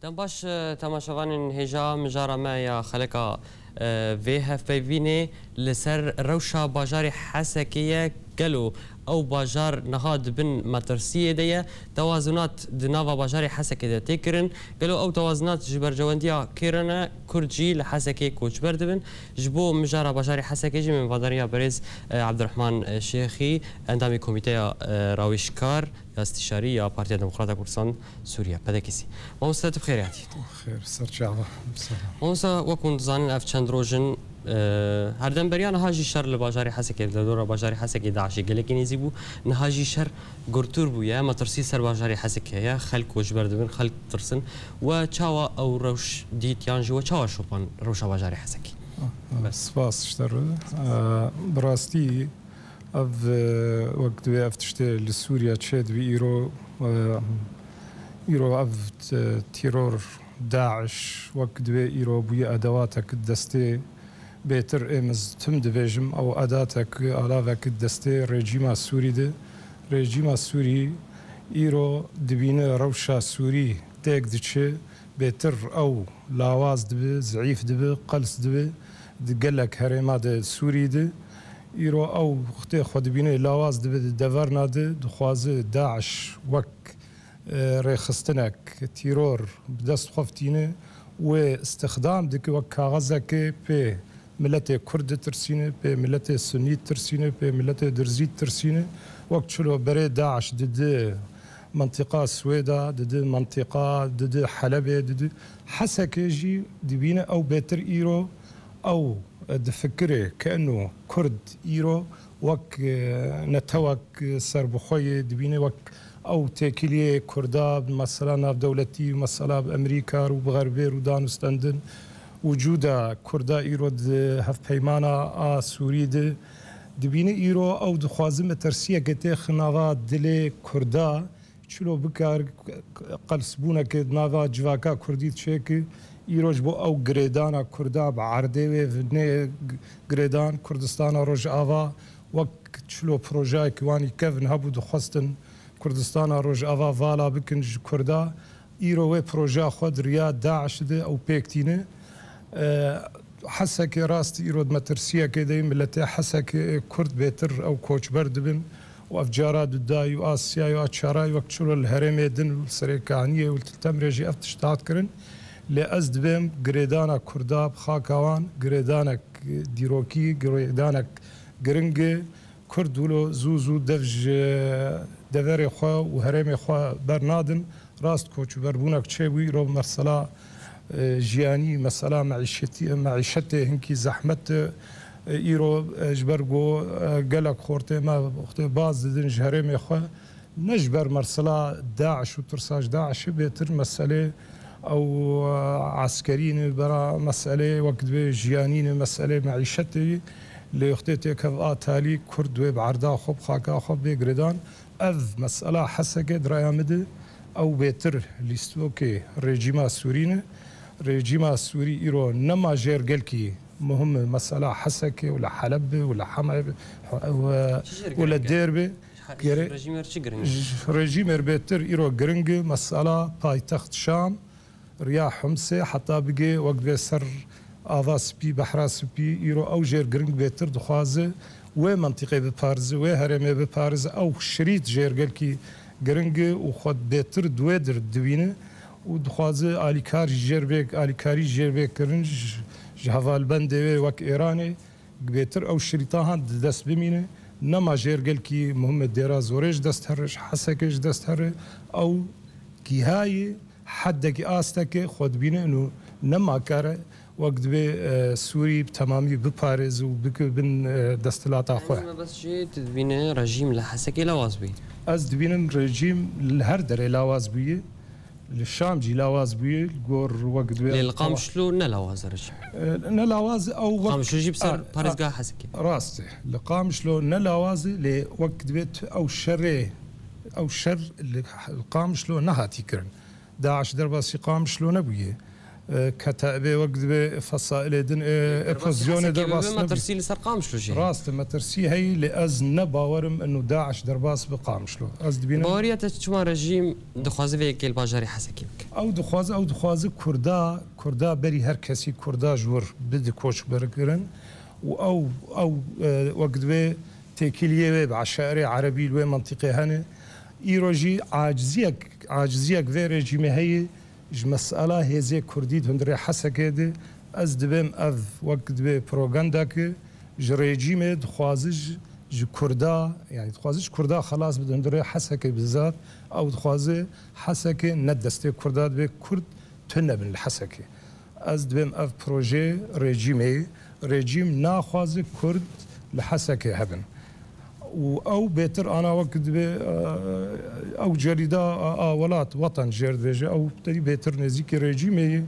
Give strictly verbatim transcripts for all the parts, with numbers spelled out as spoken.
Dem baş, e, temaşevanên hêja mijara me ya xeleka, e, vê hevpeyvînê li ser rewşa bajarê Hesekê ye. Gelo ew bajar niha di bin metirsiyê de ye? Tewazinat di nava bajarê Hesekê de tê kirin. Gelo ew tewazinat ji berjewendiya kê re ne? Kurd jî li Hesekê koçber dibin. Ji bo mijara bajarê Hesekê jî min vadariya berêz, e, Ebdurehman, e, Şêxî, endamê Komîteya, e, Rawêjkar ya Stîşarî ya Partiya Demokrata Kurdistan Sûriye, P D K S. Mamoste, tu bi xêrê hatî. Xêr, ser çava. Selam. Mamoste, wek hûn dizanin, ev çend roj in, e, herdem beriya niha jî şer li bajarê Hesekê, li dora bajarê Hesekê DAIŞê gelekî nêzî bû. Niha jî şer gurtûr bûye, metirsî ser bajarê Hesekê heye. Xelk koçber dibin, xelk ditirsin. We çawa ew rewş dît, yan jî we çawa şopan rewşa bajarê Hesekê? Ah, ah, Bes. Spas ji te re. Eh, bi rastî ev, eh, wek divê ev tiştê li Sûriye çêdibî îro, eh, îro ev t-, tîror, DAIŞ, wek divê îro bûye edewatek destê, bêtir ê min tim dibêjim, ew edatek, alavek destê rejîma Sûrî de. Rejîma Sûrî îro dibîne rewşa Sûrî têk diçe, bêtir ew lawaz dibe, zeîf dibe, qels dibe, di gelek herêma de Sûrî de. Îro ew wextê xwe dibîne lawaz dibe di deverna de, dixwaze DAIŞ wek, e, rêxistinek, tîror bi dest xwe ve tîne, wê istixdam dike wek kaxezeke pê miletê Kurd ditirsîne, pê miletê Sunnî ditirsîne, pê miletê Dirzî ditirsîne, wek çilo berê DAIŞ dide mentiqa Swêda, dide mentiqa, dide Helebê, dide Hesekê jî dibîne ew bêtir îro ew, e, difikire ke eno Kurd îro wek, e, netewek serbixwe yê dibîne, wek ew têkiliyê Kurda bi mesela navdewletî, mesela bi Emerîka û bi Xerbê rûdan û stendin. Wicûda Kurda îro di hevpeymana a Sûrî de dibîne, îro ew dixwaze metirsiyeke têxe nava dilê Kurda, çilo bikar qelsbûneke di nava civaka Kurdî çêke, îro ji bo ew girêdana Kurda bi erdê wê, vinê girêdan Kurdistana Rojava, wek çilo projeyeke wan î kevin hebû, dixwestin Kurdistana Rojava vala bikin ji Kurda, îro wê projeya xwe di riya DAIŞ de ew pêk tîne. E, Hesekê rast îro di metirsiyekê de ye, miletê Hesekê, Kurd bêtir ew koçber dibin û ev cara dudayî û a siyayî û a çarayî wek çilo li herêmê din û li Serêkaniyê û li Til Temrê jî ev tişt hat kirin. Lê ez dibêm girêdana Kurda bi xaka wan girêdanek dîrokî, girêdanek giring e. Kurd wilo zû zû dev ji deverê xwe û herêmê xwe bernadin. Rast koçberbûnek çêbû, îro mesela, e, jiyanî, mesela meîşetî, meîşetê hinkî zehmet e, îro, e, ji ber ku, e, gelek xortê me wextê baz didin ji herêmê xwe, ne ji ber mesela DAIŞ û tirsa ji DAIŞê, bêtir meselê ew, e, eskerî ne, bera meselê wek divê jiyanî ne, meselê meîşetê. Lê wextê têkev a talî, Kurd wê bi erda xwe, bi xaka xwe bê girêdan. Ev mesela Hesekê di raya min de ew bêtir lîstokê rejîma Sûrî ne. Rejîma Sûrî îro nema jêrgelkî muhim e, mesela Hesekê û li Heleb be û li Hema be û, û li Dêr be. Gere-, rejîmê re çi giring e? Rejîmê re bêtir îro giring e mesela paytext Şam, riya Himsê, heta bigê wek divê ser Ava Spî, Behra Spî, îro ew jêr giring bêtir dixwaze wê mentiqê biparêze, wê herêmê biparêze. Ew şirît jêrgelkî giring e û xwe bêtir di wê dir dibîne û dixwaze alîkar jî jêr bê, alîkarî jêr bê kirin ji, ji hevalbendê wê wek Êranê. Bêtir ew şirîta han di dest bimîne. Nema jêrgelkî muhim e, Dêra Zorê ji dest here, ji Hesekê ji dest here. Ew gihayê heddekî, astekê xwe dibîne û nema kare wek divê, e, Sûrî bi temamî biparêze û bike bin, e, desthilata xwe. Yanî me bes jê, tu dibîne rejîm li Hesekê lawaz bûye? Ez dibînim rejîm li her derê lawaz bûye. Li Şam jî lawaz bûye, li gor wek divê. Lê li Qamişlo ne lawaz e rejîm? E, ne lawaz e, ew wek Qamişlo jî bi ser a, a, parêzgeha Hesekê. Rast e. Li Qamişlo ne lawaz e, lê wek divê tu ew şerê, ew şer li, li Qamişlo nehatî kirin. DAIŞ derbasî Qamişlo nebûye. E, Ketebê wek dibê fesailê din, e, e, pozisyonê derbas nebî. Metirsî li ser Qamişlo jî heye. Rast e, metirsî heye, lê ez ne bawerim eno DAIŞ derbas bi Qamişlo. Ez dibînim. Baweriya te çima rejîm dixwaze vê yekê li bajarê Hesekê bike? Ew dixwaze, ew dixwaze Kurda, Kurda berî her kesî Kurda ji wir bide koçberkirin û ew, ew, e, wek dibê têkiliyê wê bi eşairê erebî li wê mentiqê hene. Îro jî aciziyek, aciziyek vê rejîmê heye. Ji mesela hêzê Kurdî di hundirê Hesekê de, ez dibêm ev wek dibê propagandeke ji rejîmê dixwaze ji, ji Kurda, yanî dixwaze ji Kurda xelas bide hundirê Hesekê bizaf, ew dixwaze Hesekê ne destê Kurda dibe, Kurd tune bin li Hesekê. Ez dibêm ev proje rejîmê ye. Rejîm naxwaze Kurd li Hesekê hebin. Û ew bêtir ana wek dibê, e, ew cerîda a, a welat, watan jêr dibêje, ew tedî bêtir nêzîkî rejîmê ye.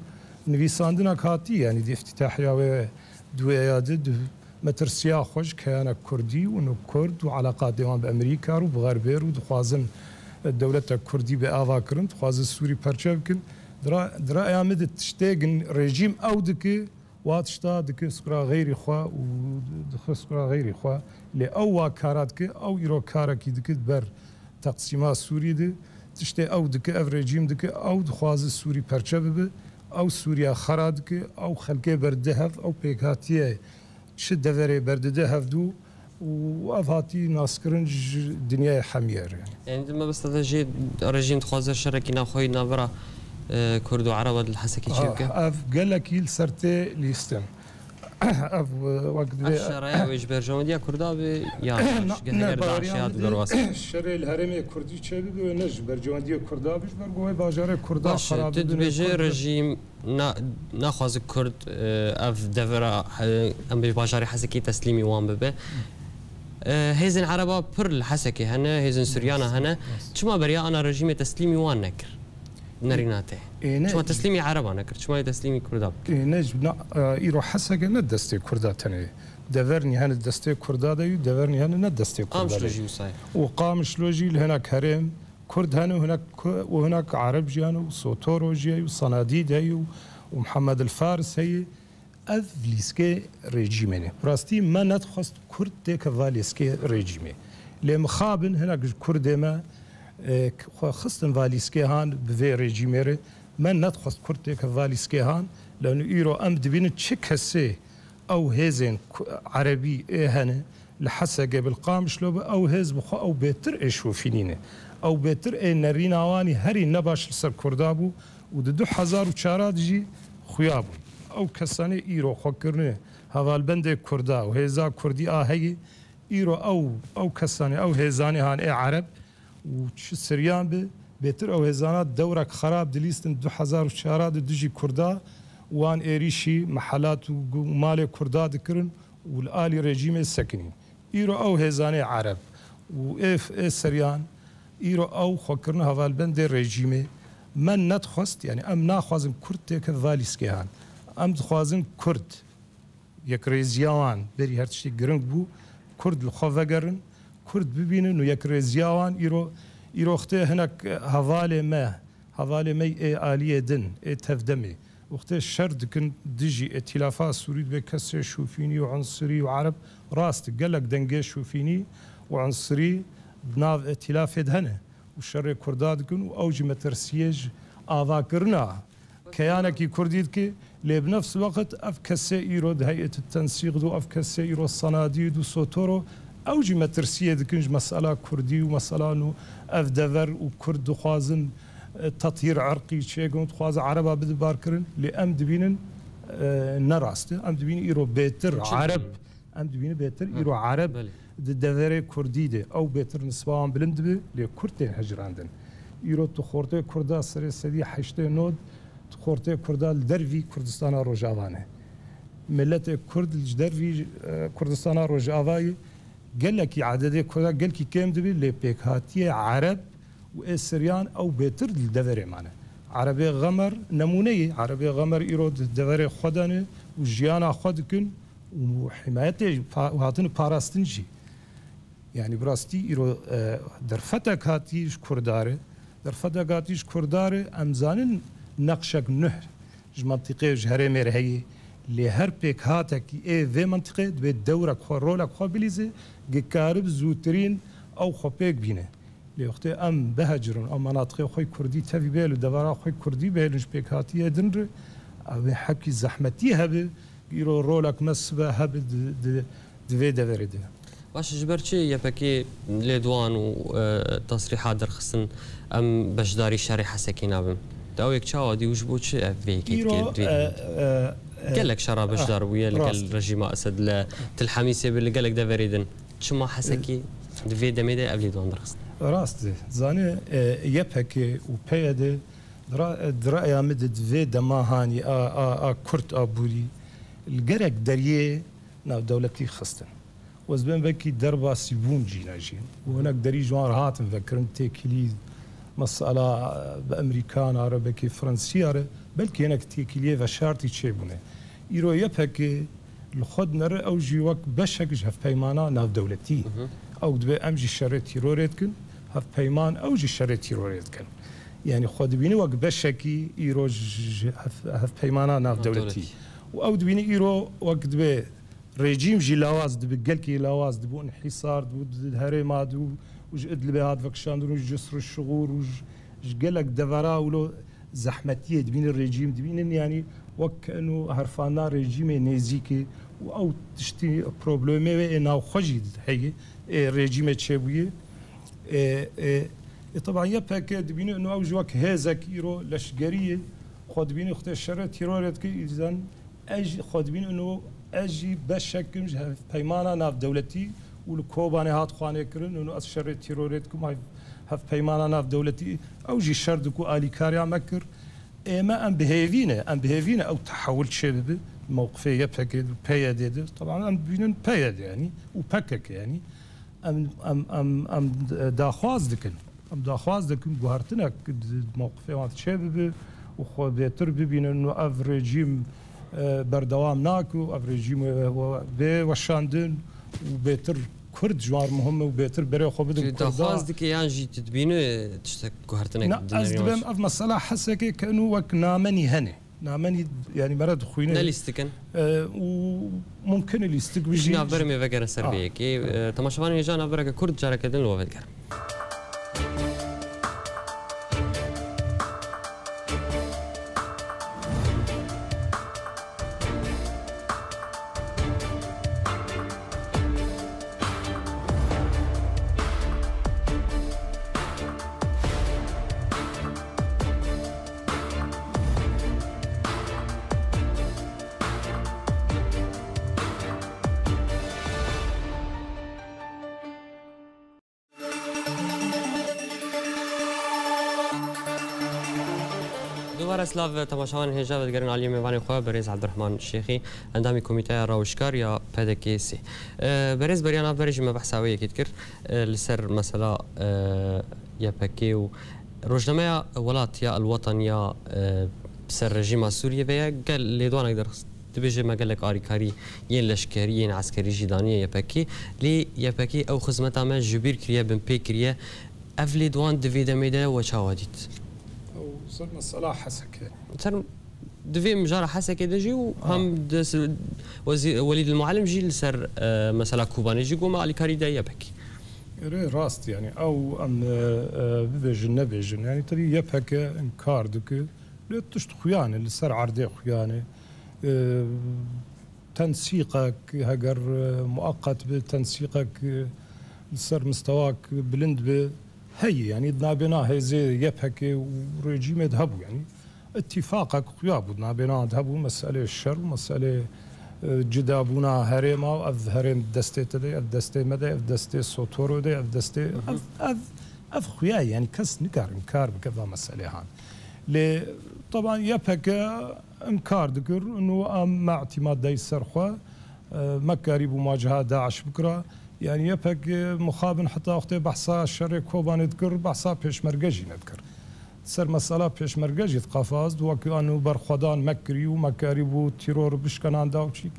Nivîsandinek hatî, yanî di îftîtahiya wê duwêya de, di metirsiya xwe ji keyanek Kurdî û nû Kurd û eleqatê wan bi Emerîka û bi Xerbê û dixwazin dewletek Kurdî bê ava kirin, dixwazin Sûrî perçe bikin. Di ra-, di raya min de tiştê gin rejîm ew dike, Wa tişta dike sukra xeyrî xwe û dixe sukra xeyrî xwe. Lê ew wa kara dike, ew îro karekî dike di ber teqsîma Sûrî de. Tiştê ew dike, ev rejîm dike, ew dixwaze Sûrî perçe bibe, ew Sûriya xera dike, ew xelkê berdide hev, ew pêkhatiyê çi deverê berdide hevdû û ev hatî naskirin ji dinyayê hemiyê re. Yanî di mebesta de jî rejîm dixwaze şerekî navxweyî navbera, e, Kurd û Ereba li Hesekê çêbike? Ha, ev gelekî li ser tê lîstin. Ev, e, wek divê. Ev şeraya wê ji berjewendiya Kurda be ya ne, ji ne, heger DAIŞê hat berwazkirin? Şerê li herêmê Kurdî çêbibe, ne ji berjewendiya Kurda be, ji ber ku wê bajarê Kurda xerab bibe. Baş e, tu dibêje rejîm Na-, naxwaze Kurd, e, ev devera, e, em bê bajarê Hesekê teslîmî wan bibe. E, hêzên Ereba pir li Hesekê hene, hêzên Suryana hene. Çima beriya ana rejîmê teslîmî wan nekir? Nerîna te. Çima teslîmî Ereba nekir? Çima yê teslîmî Kurda bikir? Ê, ne, na, e, îro Heseke ne destê Kurda tenê. Devernî hene destê Kurda de yû, devernî hene ne destê Kurda de. Qamişlo jî wisa ye. Û Qamişlo jî li hinek herêm Kurd hene û hinek, û hinek Ereb jî hene û Sotoro jî heye û Sanadî de heye û, û Mihemed el Faris heye. Ev lîskê rejîmê ne. Bi rastî me nedixwest Kurd têke va lîskê rejîmê. Lê mixabin hinek ji Kurdê me, e, xwe xistin va lîskê han bi vê rejîmê re. Me nedixwest Kurd têke va lîskê han. Lewno îro em dibînin çi kesê ew hêzên ku-, erebî ê hene, li Hesegê bi, li Qamişlo bi, ew hêz bi xwe ew bêtir ê şofînî ne. Ew bêtir ê nerîna wan î herî nebaş li ser Kurda bû û di du hezar û çar de jî xuya bûn. Ew kesanê îro xwe kirine hevalbendê Kurda û hêza Kurdî a heyî, îro ew, ew kesanê, ew hêzanê han ê Ereb, û çi Siryan bi, bêtir ew hêzana dewrek xerab dilîstin du hezar û çar de dijî Kurda, wan êrîşî mehelat û gu-, malê Kurda dikirin û li alî rejîmê sekinîn. Îro ew hêzanê Ereb û ê, ê Siryan, îro ew xwe kirine hevalbendê rejîmê. Me nedixwest, yanî em naxwazin Kurd têke va lîskê han. Em dixwazin Kurd Yekrêziya wan berî her tiştî giring bû, Kurd li xwe vegerin, Kurd bibînin û yekrêziya wan îro, îro wextê hinek hevalê me, hevalê me ê aliyê din, ê tevdemê, wextê şer dikin dijî îtîlafa Sûrî dibe kesê şûfînî û unsirî û Ereb, rast e, gelek dengê şûfînî û unsirî di nav îtîlafê de hene û şerê Kurda dikin û ew jî metirsiyê ji avakirina keyanekî Kurdî dike, lê bi nefs weqt ev kesê îro di heyet tensîq de û ev kesê îro Sanadî de û Sotoro, ew jî metirsiyê dikin ji mesela Kurdî û mesela nû ev dever û Kurd dixwazin, e, tetyîr irqî çêkin û dixwazin Ereba bide barkirin, lê em dibînin, e, ne rast e. Em dibînin îro bêtir Ereb Em dibînin bêtir îro Ereb di deverê Kurdî de ew bêtir nisba wan bilind dibe, lê Kurd tên hicirandin. Îro tu xortê Kurda serê sedî heştê nod, tu xortê Kurda li dervî Kurdistana Rojava ne. Miletê Kurd li ji dervî, e, Kurdistana Rojavayê gelekî ededê Kurda gelkî kêm dibe, lê pêkhatiyê Ereb û ê Siryan ew bêtir li deverê mane. Erebê Xemer nemûne ye. Erebê Xemer îro di deverê xwe de ne û jiyana xwe dikin û himayetê pa-, û hatine parastin jî. Yanî bi rastî îro, e, derfetek hatî ji Kurda re, derfetek hatî ji Kurda re, em zanin neqşek nuh ji mentiqê, ji herêmê re heye. Lê her pêkhatekî ê vê mentiqê divê dewrek xwe, rolek xwe bilîze, ku karibe zûtirîn ew xwe pêk bîne. Lê wextê em bihecirin, ew menatiqê xwe kurdî tevî bihêlin, devara xwe kurdî bihêlin ji pêkhatiyê din re, ew ê hepkî zehmetî hebe, îro rolek me sibe hebe di, di, di vê deverê de. Baş e, ji ber çi Y P G lêdwan û, e, tesrîhat derxistin, em beşdarî şerê Hesekê nabin? Te ew yek çawa dî û ji bo çi ev vê yekê dikê Îro, di vê e, demê de? E, e, Gelek şera beşdar bûye li gel rast. Rejîma Esed, li Til Hemîsê bi, li gelek deverê din. Çima Hesekê di vê demê de ev lêdwan derxistin? Rast e. Zanî, e, Y P G û P Y D di ra-, di raya min de di vê dema hanî a, a, a kurt a bûrî li gelek deriyê navdewletî xistin. Û ez bên belkî derbasî bûn jî ne jî. Û hinek derî ji wan re hatin vekirin, têkilî mesela bi Emerîkana re, belkî Fransiya re, belkî hinek têkiliyê veşartî çêbûne. Îro Y P G li xwe dinere, ew jî wek beşek ji hevpeymana navdewletî. Ew dibe em jî şerê tîrorê dikin, hevpeyman ew jî şerê tîrorê dikin. Yanî xwe dibîne wek beşekî îro ji hev-, hevpeymana navdewletî. Navdewletî. Û ew dibîne îro wek dibe rejîm jî lawaz dibe, gelkî lawaz dibe, înhîsar dibe, di herêma dibe û ji Idlibê hat vekişandin û ji Cisr û Şixûr û ji, ji gelek devera wilo zehmetiyê dibînin rejîm, dibînin, yanî wek eno herfandina rejîmê nêzîkê û ew tiştî problemê wê ê navxwe jî heye, ê rejîmê çêbûye. Ê, ê, ê, teban Y P G dibîne eno ew jî wek hêzek îro leşgerî ye, xwe dibîne xwe tê şerê tîrorê dike, îzen Ez jî xwe dibînim û ez jî beşek im ji hevpeymana navdewletî û li Kobanê hat xwanê kirin û ez şerê tîrorê dikim, hev-, hevpeymana navdewletî ew jî şer diku alîkariya me kir. Ê me em bi hêvî ne, em bi hêvî ne ew tehewil çêbibe, mewqifê Y P G de, P Y D de. Teban em dibînin P Y D yanî û P K K yanî. Em, em, em, em daxwaz dikin. Em daxwaz dikin guhertinek di mewqifê wan çêbibe û xwe bêtir bibînin û ev rejîm, e, berdewam nake û ev rejîm, e, bê weşandin û bêtir Kurd ji wan re muhim e û bêtir berê xwe bidin Kurda. Tu daxwaz dike yan jî tu dibînî tiştek guhertinek? Na, ez dibêm ev mesela Hesekê ke eno wek namenî hene. Namenî, yanî, me re dixwîne. Ne lîstik in? E, û mumkin e lîstik bijî. Navberê me vegerin ser vê yekê. E, temaşevanên hêja, navbereke kurt careke din li we vedigerin. Dubare silav temaşevanên hêja, vedigerin aliyê mêvanê xwe, berêz Abdurrahman Şêxî, endamî Komîteya Rawişkar ya P D K sê. E, berêz beriya navberê jî me behsa wê yekê dikir, e, li ser mesela, e, Y P G û rojnameya Welat ya El Watan ya, e, ser rejîma Sûriyê ve ye, gel lêdwanek derxist. Dibêje me gelek alîkarî yên leşkerî, yên eskerî jî daniye Y P G. Lê Y P G ew xizmeta me ji bîr kiriye, binpê kiriye. Ev lêdwan di vê demê de we çawa dît? Ew ser mesela Hesekê. Ser, di vê mijara Hesekê de jî û Ah. hem di s-, Wezî-, Welîd El Muallim jî li ser, e, mesela Kobanê jî got me alîkarî de Y P G. Erê, rast, yanî ew em, e, e, bibêjin nebêjin. Yanî tevî Y P G inkar dike. Lê tişt xuyan e, li ser erdê xuyan e. E, tensîqek, heger, e, mueqet be, tensîqek, e, li ser mistewak bilind be, heye. Yanî di nabêna hêzê Y P G û rejîmê de hebû. Yanî îtîfaqek xuya bû di nabêna de hebû, meselê şer û meselê, e, cidabûna herêma û ev herêm destê te de, ev destê me de, ev destê Sotoro de, ev destê, ev, ev, ev xuya ye. Yanî kes nikare inkar bike va meselê han. Lê teban Y P G inkar dikir, û em me îtîmad dayî ser xwe, e, me karîbû muwaceha DAIŞ bikira. Yanî Y P G mixabin heta wextê behsa şerê Kobanê dikir, behsa pêşmerge jî nedikir. Ser mesela pêşmerge jî diqafaz, wekî anu berxwedan me kirî û me karîbû tîror bişkenanda û çîk.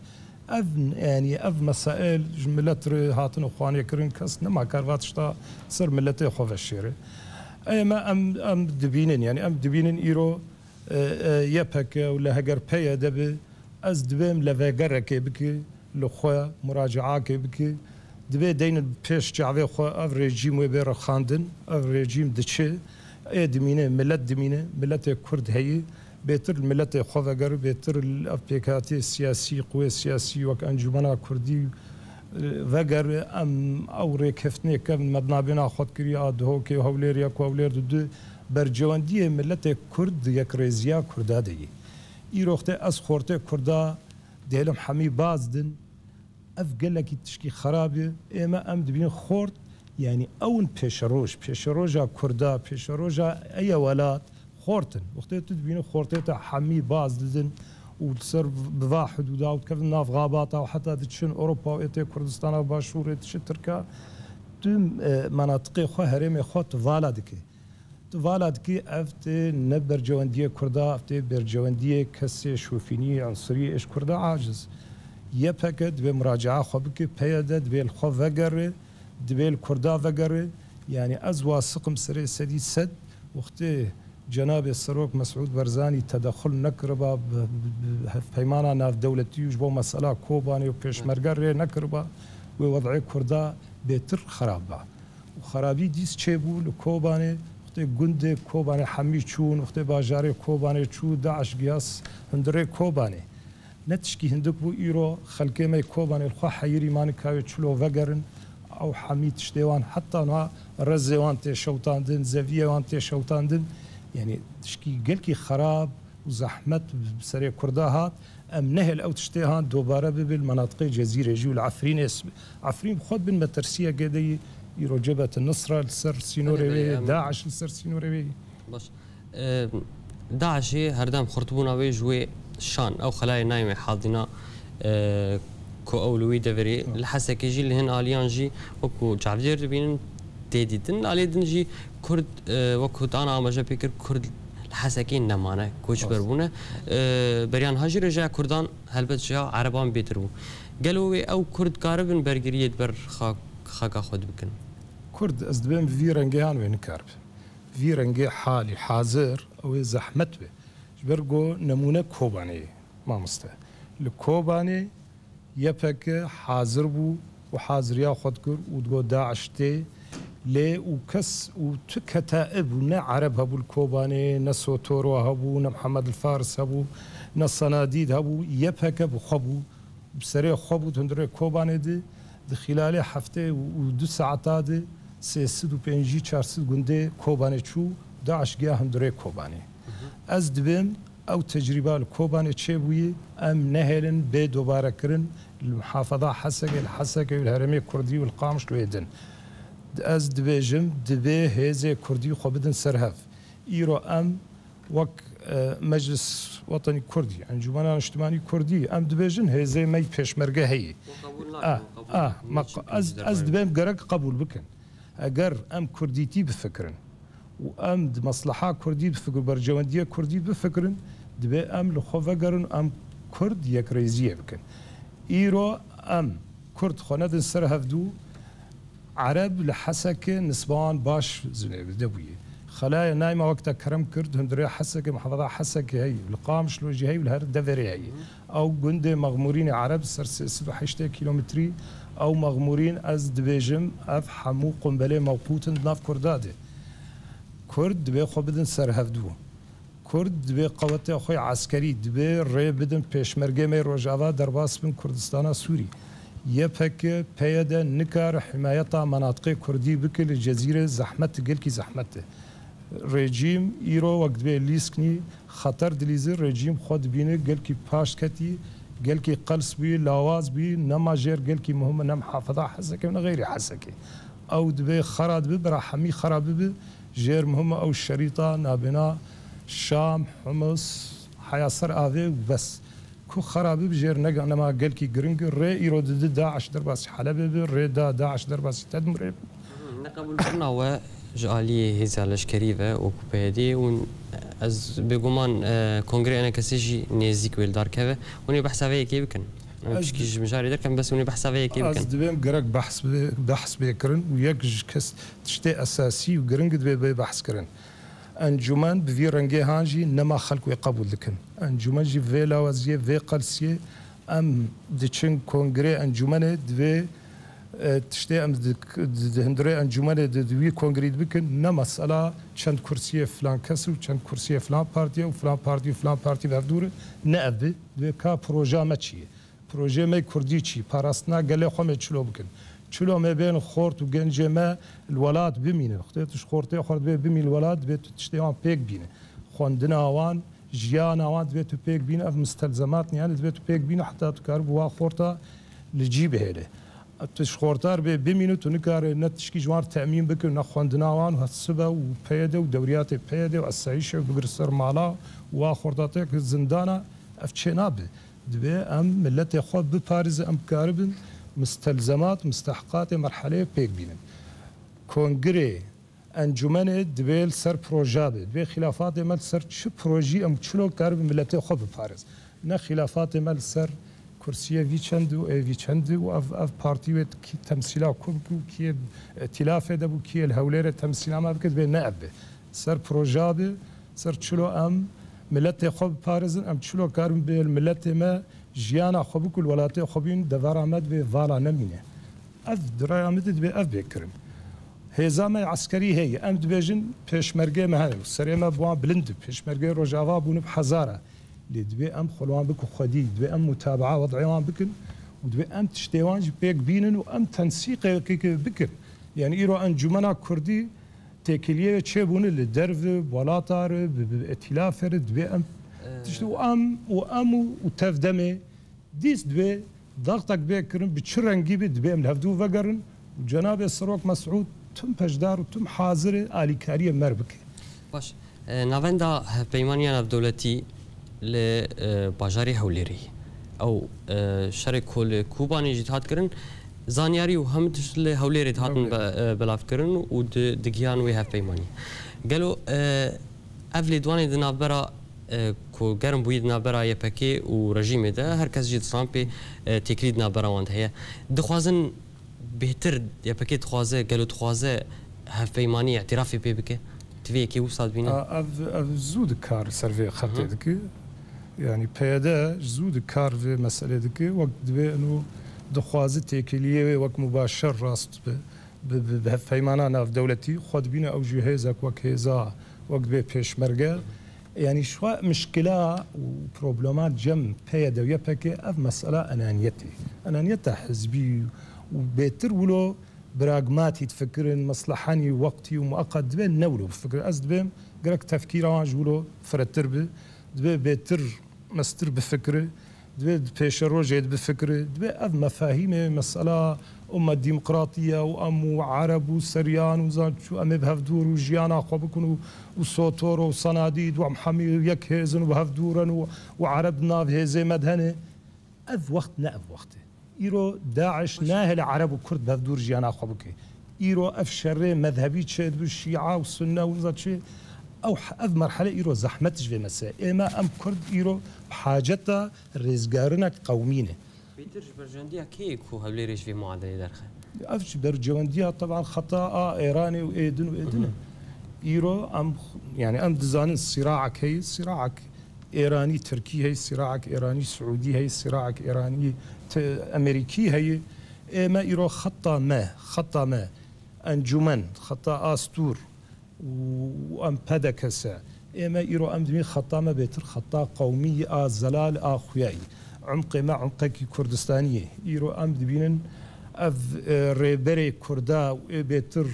Ev, yanî ev mesail ji milet re hatine xwanê kirin, kes nema kar va tişta ser miletê xwe veşêre. Ê me em, em dibînin, yanî em dibînin îro e, e, Y P G û li heger P Y D bi, ez dibêm levegerekê bike, li xwe muracaakê bike, dibê deynin pêş çavê xwe ev rejîm wê bê rexandin, ev rejîm diçe, ê dimîne, milet dimîne, miletê Kurd heye, bêtir li miletê xwe vegere, bêtir li ev pêkhatiyê siyasî, quwê siyasî wek Encûmena Kurdî, e, vegere, em ew rêkeftinê kevin me di navbêna xwe dikiriye a Duhokê û Hewlêrê yek û Hewlêr du du, bercewendiyê miletê Kurd, yekrêziya Kurda de ye. Îro wextê ez xortê Kurda dihêlim hemî baz din, ev gelekî tişkî xerab e. Ême em dibînin xort, yanî ew in pêşeroj, pêşeroja Kurda, pêşeroja eye welat xort in. Wextê tu dibînin xortê te hemî baz didin û li ser bi va hidûda û dikevin nav xabata û heta diçin Ewropa û ê tê Kurdistana Başûrê, diçin Tirka, tu, e, menatiqê xwe, herêmê xwe tu vala dikî. Tu vala dikî ev tê ne bercewendiyê Kurda, ev tê bercewendiyê kesê şofînî, unsurî êş Kurda aciz. Y P G dibê muracaa xwe bike, P Y D dibê li xwe vegere, dibê li Kurda vegere. Yanî ez wasiqim serê sedî sed, wextê cenabê Serok Mesûd Barzanî tedexul nekiriba bi, bi, bi hevpeymana navdewletî û ji bo mesela Kobanê û Pêşmerge rê nekiriba, wê wed'ê Kurda bêtir xerab ba. Û xerabî dîs çêbû li Kobanê, wextê gundê Kobanê hemî çûn, wextê bajarê Kobanê çû, DAIŞ giya hundirê Kobanê. Ne tişkî hindik bû, îro xelkê me yê Kobanê li xwe heyirî man, ka wê çilo vegerin, ew hemî tiştê wan, heta niha rezê wan tê şewtandin, zeviyê wan tê şewtandin. Yanî tişkî gelkî xerab û zehmet bi serê Kurda hat. Em nehêl ew tiştê han dobare bibe li menatiqê Cezîrê jî û li Efrînê. Efrîn bi xwe bin metirsiyekê de yî, îro Cebhet Nusra li ser sînorê wê yê, DAIŞ li ser sînorê wê yî. Baş. E, DAIŞê herdem xurtbûna wê ji wê şan, ew xelayê nayê me hadîna, e, ku ew li wî deverê, li Hesekê jî, li hin aliyan jî wekû çavdêr dibînin, tê dîtin. Alê din jî Kurd, e, wek ku te ana amaje pê kir, Kurd li Hesekê nemane, koçber bûne. E, beriya niha jî rêjeya Kurdan helbet ji ya Ereban bêtir bû. Gelo wê ew Kurd karibin bergiriyê di ber xa-, xaka xwe de bikin? Kurd, ez dibêm vî rengê han wê nikaribe. Vî rengê halî hazir, ew ê zehmet be. Ji ber ku nemûne Kobanê ye, mamoste. Li Kobanê Y P G hazir bû û haziriya xwe dikir û digot DAIŞ tê lê û kes û tu ketaib û ne Ereb hebû li Kobanê, ne Sotoro hebû, ne Mihemed el Faris hebû, ne Senadîd hebû, Y P G bi xwe bû, bi serê xwe bû, di hundirê Kobanê de, di xîlalê heftê û du saeta de sê sed û pêncî çar sed gundê Kobanê çû, DAIŞ giya hundirê Kobanê. Ez dibêm, ew tecrîba li Kobanê çêbûyî, em nehêlin bê dobarekirin li muhafeza Hesekê, li Hesekê û li herêmê Kurdî û li Qamişlo yê din. Ez dibêjim, dibê hêzê Kurdî xwe bidin ser hev. Îro em wek, e, Meclis Wetenî Kurdî, Encûmena Niştimanî Kurdî, em dibêjin hêzê me yî pêşmerge heye. Hûn qebûl nakin, Ah, qebûl ah, nakin. Me Niçin q-, ez, pêşmerge ez dibêm gerek qebûl bikin. Eger em kurdîtî bifikirin û em di mesleha kurdî bifikirin, berjewendiya kurdî bifikirin, dibê em li xwe vegerin, em kurd yekrêziyê bikin. Îro em kurd xwe nedin ser hevdû, Ereb li Hesekê nisba wan baş zinê de bûye. Xelaya nayma wek te kerem kir, di hundirê Hesekê, muhafeza Hesekê heye, li Qamişlo jî heye û li her deverê heye. Ew gundê Mexmûrînê Ereb ser sê sed û heştê kîlometrî, ew Mexmûrîn, ez dibêjim, ev hemû qumbelê mewqût in di nav Kurda de. Kurd dibê xwe bidin ser hevdû. Kurd dibê qewetê xwe yê eskerî, dibê rê bidin pêşmergê me yê Rojava derbas bin Kurdistana Sûrî. Y P G, P Y D nikare himayeta menatiqê Kurdî bike li Cezîrê, zehmet, gelkî zehmet e. Rejîm îro wek dibê lîsknî, xeter dilîzî, rejîm xwe dibîne gelkî paşt ketî, gelkî qels bûyî, lawaz bûyî, nema jêr gelkî muhim e, ne muhafeza Hesekê û ne xeyrê Hesekê. Ew dibê xera dibe, bira hemî xera bibe, jêr muhim e ew şerîta nabêna Şam, Humus, heya ser avê û bes. Ku xera bibe jêr nega-, nema gelkî giring e, rê îro didi DAIŞ derbasî Helebê be, rê da DAIŞ derbasî Tedmurê be. Neqebûlkirina we ji aliyê hêza leşkerî ve û ku P Y D'ê û ez bêguman, e, Kongrê Enekesê jî nêzîk wê li dar keve. Hûn ê behsa vê yekê bikin? Em Ez pişkî di- ji mijarê derkevin, bes hûn ê behsa vê yekê bikin. Ez dibêm gerek behs bê, behs bê kirin û yek ji kes tiştê esasî û giring dibê bê behs kirin. Encûmen bi vî rengê han jî nema xelk wê qebûl dikin. Encûmen jî vê lawaziyê, vê qelsiyê em diçin kongrê encûmenê divê, e, tiştê em di, di, di hundirê encûmenê di, di wî kongrî dibikin, ne mesela çend kursiyê filan kes û çend kursiyê filan partî ye û filan partî û filan partî bi hev dûr e, ne ev bi. Divê ka proja me çi ye? Projeyê me kurdî çi? Parastina gelê xwe me çilo bikin? Çilo me bên xort û gencê me li welat bimînin? Xwedê tu ji xortê xwe divê bimîn li welat, divê tu tiştê wan pêk bîne. Xwendina wan, jiyana wan divê tu pêk bîne. Ev mistelzemat ne, yani divê tu pêk bîne heta tu karibî wa xorta li cî bihêle. Tu ji xortar bê bimîne, tu nikare ne tişkî ji wan temîn bike, ne xwendina wan, sibe û P Y D û dewriyatê P Y D û esayîşê bigir ser mala û wa xorta têk zindana, ev çê nabe. Divê em miletê xwe biparêzin, em karibin mistelzemat, mistehqatê merheleyê pêk bînin. Kongirê, encûmenê divê li ser proja be. Divê xîlafatê me li ser çi projî em çilo karibin miletê xwe biparêz. Ne xîlafatê me li ser kursiyê vî çend û ê vî çend û ev, ev partî wê kî temsîla ku bike û kî yê îtîlafê de bû, kî yê li Hewlêrê temsîla me bike, divê ne ev be. Ser proja be, ser çilo em miletê xwe biparêzin, em çilo karin bi miletê me jiyana xwe bikin, li welatê xwe bîn, devera me divê vala nemîne. Ev di raya min de divê ev bê kirin. Hêza me eskerî heye, em dibêjin pêşmergê me hene û serê me bi wan bilind e. Pêşmergê Rojava bûne bi hezara. Lê divê em xwe li wan bikin xwedî, divê em mutabaa wed'ê wan bikin û divê em tiştê wan jî pêk bînin û em tensîqekê bikin. Yani îro encûmena kurdî têkiliyê çêbûne li derve, bi welata re, bi, bi îtîlafê re, divê em tişt û em û em û, û tevdemê dîs divê daxtek bê kirin, bi çi rengî be, divê em li hevdû vegerin û Cenabê Serok Mesûd tim peşdar û tim hazir e alîkariyê me re bike. Baş. E, Navenda Hevpeymaniya Navdewletî li, e, bajarê Hewlêrê ye. Ew, e, şerê ku li Kobanê jî dihat kirin, zanyarî û hemû tişt li Hewlêrê dihatin Hewlêrê. Be-, e, belavkirin û di-, digihan wê hevpeymaniyê. Gelo, e, ev lêdwanê di navbera, e, ku germ bûyî di navbera Y P G û rejîmê de, her kes jî dizan pê, e, têkilî di navbera wan de heye. Dixwazin bêhtir, Y P G dixwaze, gelo dixwaze hevpeymanî, îtîrafê pê bike? Tu vê yekê wisa dibîne? A, ev, ev zû dikar ser vê xetê Hı hı. dike. Yani P Y D zû dikar vê meselê dike. Wek divê eno dixwaze têkiliyê wê wek mubaşer rast bi, bi, bi, bi hevpeymana navdewletî xwe dibîne ew jî hêzek wek hêza, wek divê pêşmerge. Hı hı. Yani şu mişkila û problema cem P Y D û Y P G ev mesela enaniyetê. Enaniyeta hizbî û bêtir wilo pragmatî difikirin, meslehanî weqtî û mueqet divê ne wilo bifikirin. Ez dibêm gerek tefkîra wan ji wilo firehtir bi, divê bêtir mestir bifikire, divê di pêşerojê de bifikire, divê ev mefahîmê mesela ummet demokratî ye û em û ereb û seryan û zan çû em ê bi hevdûr û jiyana xwe bikin û, û sotor û senadîd û em hemî yek hêz in û bi hevdûr in û, û ereb di nav hêzê me de hene. Ev wext ne ev wext e. Îro DAIŞ nahêle ereb û kurd bi hevdûr jiyana xwe bike. Îro ev şerê mezhebî çêdibe, şîa û sunne û niza çi, ew, ev merhele îro zehmet ji vê meselê. Ê me em kurd îro bi haceta rêzgarinek qewmî ne. Bêtir ji berjewendiya kê ye ku Hewlêrê ji vê muadelê derxe? Ev ji berjewendiya teban xeta a Êranê û ê din û ê din e. Hı hı. Îro em, yani em dizanin sîraek heye, sîraek Êranî Tirkî heye, sîraek Êranî Siûdî heye, sîraek Êranî T-, Amerîkî heye. Ê me îro xeta me, xeta me, encûmen, xeta Astûr û em P D K S e. Ê me îro em dibînin xeta me bêtir xeta qewmî a zelal a xuyayî. Umqê me umqekî Kurdistanî ye. Îro em dibînin ev, e, rêberê Kurda û ê bêtir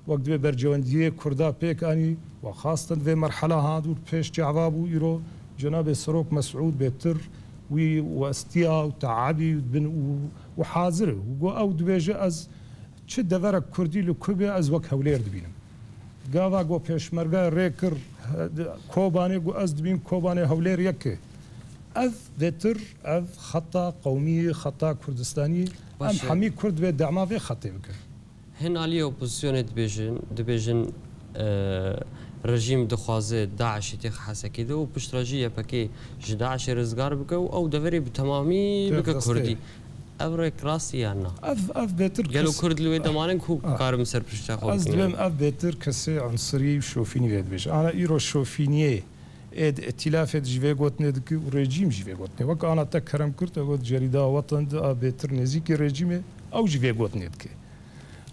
Wek divê bercewendiyê Kurda pêk anî, we xastin vê merhela hat û pêş çava bû îro Cenabê Serok Mesûd bêtir wî westiya û teabî bin û, û hazir e. Û got ew dibêje ez çi deverek Kurdî li ku be ez wek Hewlêr dibînim. Gava got pêşmerge rê kir, he, Kobanê got ez dibînim Kobanê Hewlêr yek e. Ev vêtir, ev xeta qewmî, xeta Kurdistanî, Baş em e. Hemî Kurd vê dema vê xetê bikin. Hin aliyê opozisyonê dibêjin, dibêjin, e, rejîm dixwaze DAIŞê têxe Hesekê de û piştre jî Y P G ji DAIŞê rizgar bike û ew deverê bi temamî Pêk bike destê. Kurdî. Ev rêk rast e yan na? Ev, ev bêtir Gelo kes- Kurd li wê demanê ku Ah. karin bi ser pişta xwe Ez bikin? dibêm ev bêtir kesê unsirî û şofînî vê dibêje. Ana îro şofîniyê ê di îtîlafê de jî vê gotinê dike û rejîm jî vê gotinê. Wek ana te Kerem Kurt, ew got cerîda watan de a bêtir nêzîkî rejîmê, ew jî vê gotinê dike.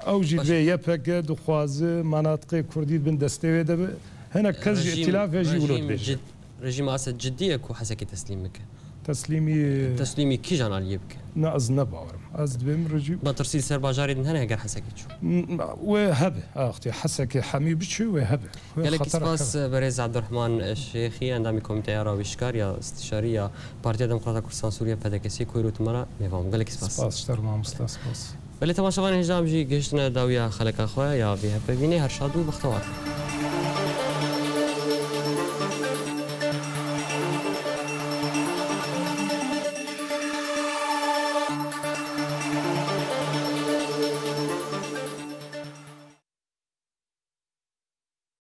Ew jî Baş. Vê Y P G dixwaze manatiqê Kurdî bin destê wê de be. Hinek kes ji Rejîm- îtîlafê jî wilo rejîm dibêje. cid- Rejîm ase cidî ye ku Hesekê teslîm bike? Teslîmî Teslîmî kîjan aliyê bike? Ne, ez ne bawerim. Ez dibêm rejîm. Metirsî li ser bajarê din hene heger Hesekê çû? Wê hebe. Axtê Hesekê hemî biçû wê hebe. Wê Gelekî xetera spas keve. Berêz Abdurrahman Şêxî, endamî Komîteya Rawîşkar ya Stişarî ya Partiya Demokrata Kurdistan Sûriye, P D K S, ku îro tu me re mêvan bû. Gelekî spas. Spas ji te re mamosta, spas. Belê temaşevanên hêja, em jî gihiştine dawiya xeleka xwe ya vê hevpeyvînê. Her şad û bextewar.